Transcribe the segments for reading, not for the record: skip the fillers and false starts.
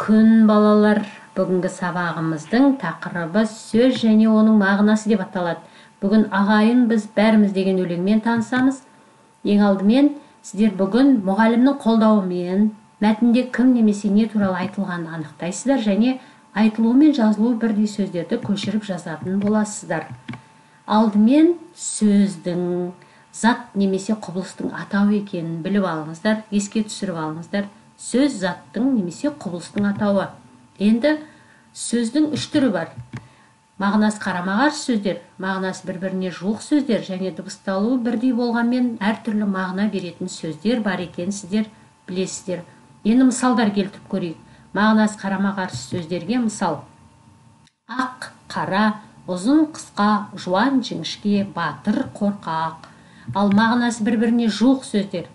Күн, балалар! Бүгінгі сабағымыздың тақырыбы сөз және оның мағынасы деп аталады. Бүгін ағайын біз бәріміз деген өлеңмен танысамыз. Ең алдымен сіздер бүгін мұғалімнің қолдауымен мәтінде кім немесе не туралы айтылғанын анықтайсыздар және айтылуы мен жазылуы бірдей сөздерді көшіріп жазатын боласыздар. Алдымен сөздің зат немесе құбылыстың атауы екенін біліп алыңыздар, еске түсіріп алыңыздар. Сөз заттың немесе құбылыстың атауы. Енді сөздің үш түрі бар. Мағынасы қарама-қарсы сөздер, мағынасы бір-біріне жуық сөздер және дыбысталуы бірдей болғанмен әртүрлі мағына беретін сөздер бар екенін сіздер білесіздер. Енді мысалдар келтіріп көрейік. Мағынасы қарама-қарсы сөздерге мысал: ақ, қара, ұзын, қысқа, жуан, жіңішке, батыр, қорқақ. Ал мағынасы бір-біріне жуық сөздер: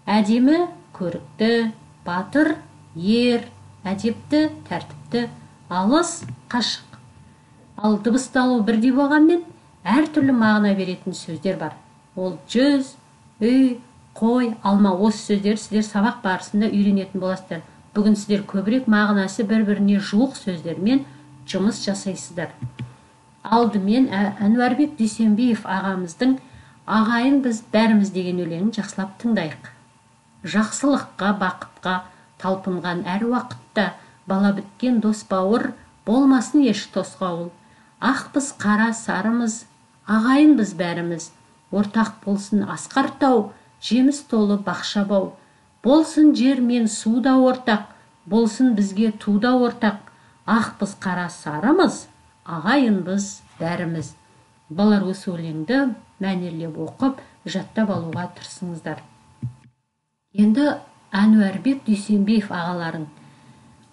әдемі, көрікті, батыр, ер, әдепті, тәртіпті, алыс, қашық. Ал дыбысталуы бірдей болғанмен әртүрлі мағына беретін сөздер бар. Ол жүз, үй, қой, алма. Осы сөздерді сіздер сабақ барысында үйренетін боласыздар. Бүгін сіздер көбірек мағынасы бір-біріне жуық сөздермен жұмыс жасайсыздар. Алдымен Әнуарбек Дүйсенбиев ағамыздың Ағайын біз бәріміз деген өлеңін жақсылап тыңдайық. Жақсылыққа, бақытқа талпынған әр уақытта бала біткен дос бауыр болмасын еш тосқауыл. Ақпыз, қара, сарымыз, ағайын біз бәріміз. Ортақ болсын асқар тау, жеміс толы бақша бау. Болсын жер мен су да ортақ, болсын бізге ту да ортақ. Ақпыз, қара, сарымыз, ағайын біз бәріміз. Балалар, осы өлеңді мәнерлеп оқып, жаттап алуға тырысыңыздар. Енді Әнуарбек Дүйсенбиев ағаларың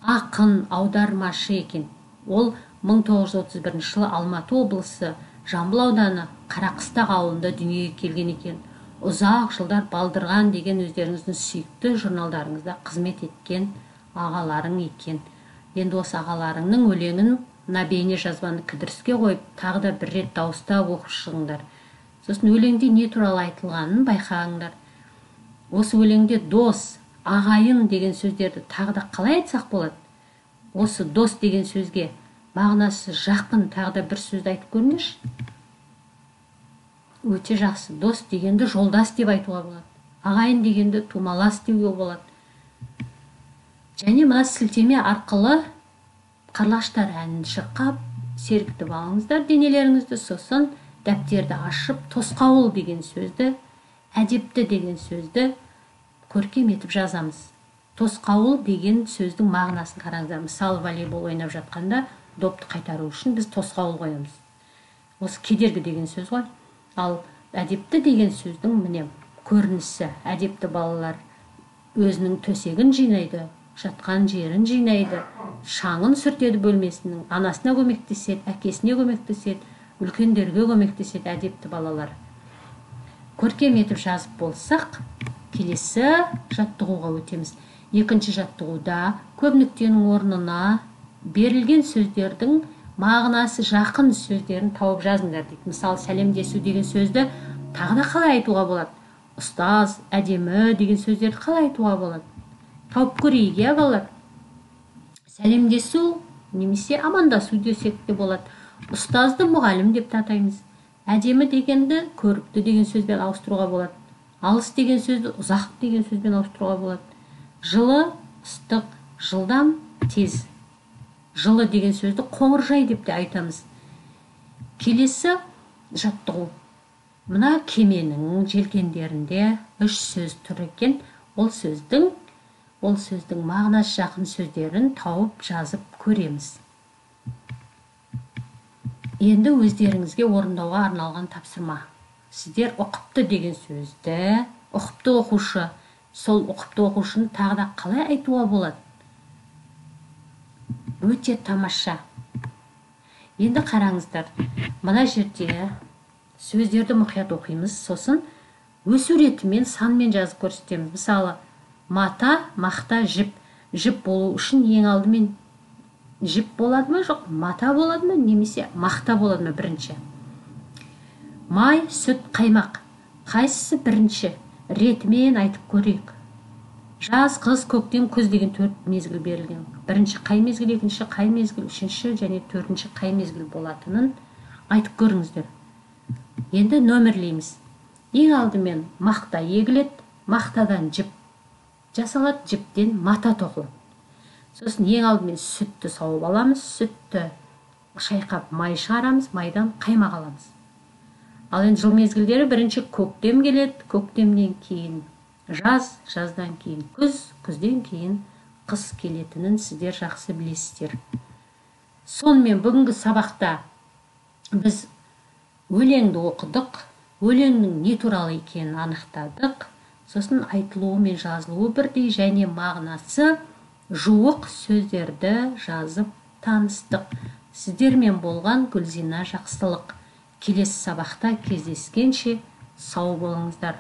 ақын, аудармашы екен. Ол 1931 жылы Алматы облысы Жамбыл ауданы Қарақыстақ ауылында дүниеге келген екен. Ұзақ жылдар Балдырған деген өздеріңіздің сүйікті журналдарыңызда қызмет еткен ағаларың екен. Енді осы ағаларыңның өлеңін мына бейне жазбаны кідіріске қойып, тағы да бір рет дауыстап оқып шығыңдар. Сосын өлеңде не туралы айтылғанын байқаңдар. Осы өлеңде дос, ағайын деген сөздерді тағы да қалай айтсақ болады? Осы дос деген сөзге мағынасы жақын тағы да бір сөзді айтып көріңдерші. Өте жақсы. Дос дегенді жолдас деп айтуға болады. Ағайын дегенді тумалас деуге болады. Және мына сілтеме арқылы қарлығаштар әнін шырқап, сергітіп алыңыздар денелеріңізді. Сосын дәптерді ашып, тосқауыл деген сөзді, әдепті деген сөзді көркем етіп жазамыз. Тосқауыл деген сөздің мағынасын қараңыздар. Мысалы, волейбол ойнап жатқанда допты қайтару үшін біз тосқауыл қоямыз. Осы кедергі деген сөз ғой. Ал әдепті деген сөздің міне көрінісі. Әдепті балалар өзінің төсегін жинайды, жатқан жерін жинайды, шаңын сүртеді бөлмесінің, анасына көмектеседі, әкесіне көмектеседі, үлкендерге көмектеседі әдепті балалар. Көркем етіп жазып болсақ, келесі жаттығуға өтеміз. Екінші жаттығуда көп нүктенің орнына берілген сөздердің мағынасы жақын сөздерін тауып жазыңдар дейді. Мысалы, сәлемдесу деген сөзді тағы да қалай айтуға болады? Ұстаз, әдемі деген сөздерді қалай айтуға болады? Тауып көрейік, иә, балалар? Сәлемдесу немесе амандасу десек те болады. Ұстазды мұғалім деп те атаймыз. Әдемі дегенді көрікті деген сөзбен ауыстыруға болады. Алыс деген сөзді ұзақ деген сөзбен ауыстыруға болады. Жылы, ыстық, жылдам, тез. Жылы деген сөзді қоңыржай деп те айтамыз. Келесі жаттығу. Мына кеменің желкендерінде үш сөз тұр екен. Ол сөздің мағынасы жақын сөздерін тауып жазып көреміз. Енді өздеріңізге орындауға арналған тапсырма. Сіздер ұқыпты деген сөзді, ұқыпты оқушы, сол ұқыпты оқушыны тағы да қалай айтуға болады? Өте тамаша. Енді қараңыздар, мына жерде сөздерді мұқият оқимыз, сосын өсу ретімен санмен жазып көрсетеміз. Мысалы, мата, мақта, жіп. Жіп болу үшін ең алдымен жіп болады ма, жоқ, мата болады ма, немесе мақта болады ма бірінші? Май, сүт, қаймақ. Қайсысы бірінші? Ретімен айтып көрейік. Жаз, қыс, көктем, күз деген 4 мезгіл берілген. Бірінші қай мезгіл, екінші қай мезгіл, үшінші және төртінші қай мезгіл болатынын айтып көріңіздер. Енді нөмірлейміз. Ең алдымен мақта егіледі, мақтадан жіп жасалады, жіптен мата тоқылады. Сосын ең алдымен сүтті сауып аламыз, сүтті шайқап май шығарамыз, майдан қаймақ аламыз. Ал енді жыл мезгілдері бірінші көктем келеді, көктемнен кейін жаз, жаздан кейін күз, күзден кейін қыс келетінін сіздер жақсы білесіздер. Сонымен бүгінгі сабақта біз өлеңді оқыдық, өлеңнің не туралы екенін анықтадық, сосын айтылуы мен жазылуы бірдей және мағынасы жуық сөздерді жазып таныстық. Сіздермен болған Гүлзина Жақсылық. Келесі сабақта кездескенше сау болыңыздар.